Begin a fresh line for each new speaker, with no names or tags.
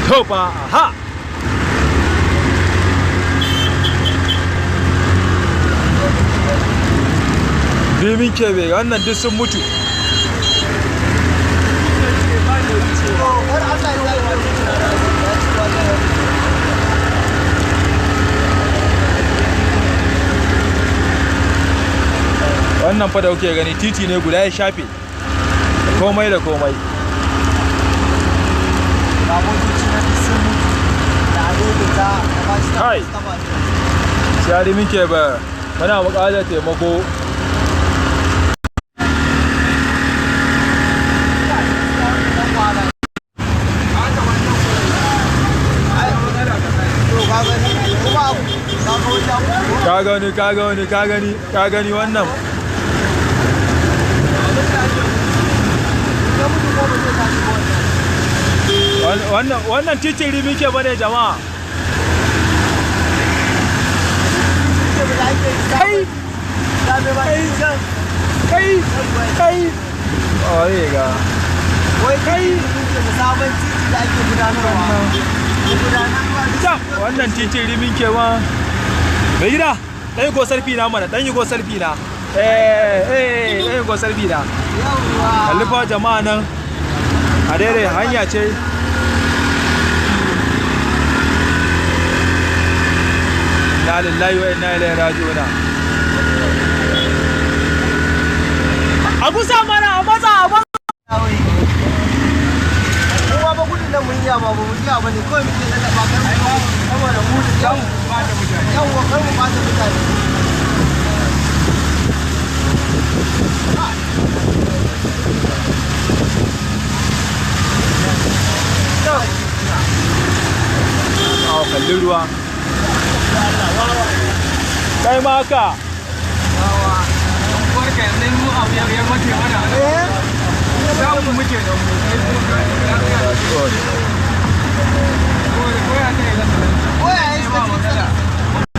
To fa, aha. Rimin Kebe, wannan duk sun mutu. Wannan fa da kuke gani titi ne guda ya shafe komai da komai. Kai, sai Rimin Kebe, muna buƙatar taimako. Ka gani, ka gani, ka gani, ka gani wannan. Wannan titin Rimin Kebe ne jama'a. Kai, kai, kai. Oi ga.
Wai kai sabon titi da ake gudanarwa.
Wannan titin Rimin Kebe. Mai gida, ɗan yi go selfie na mana, ɗan yi go selfie na. Eh, ɗan yi go selfie na. Kalli fa jama'a nan. A daidai hanya ce. Inna lillahi wa inna ilaihi raji'un. A kusa mana, a matsa, a matsa.
Kuma ba gudun nan mun yi ba, ba mu iya ba ne, kawai muke lallaba kar mu saboda mu da yau yawwa kar mu bata mutane.
A kalli ruwa. Kai ma haka.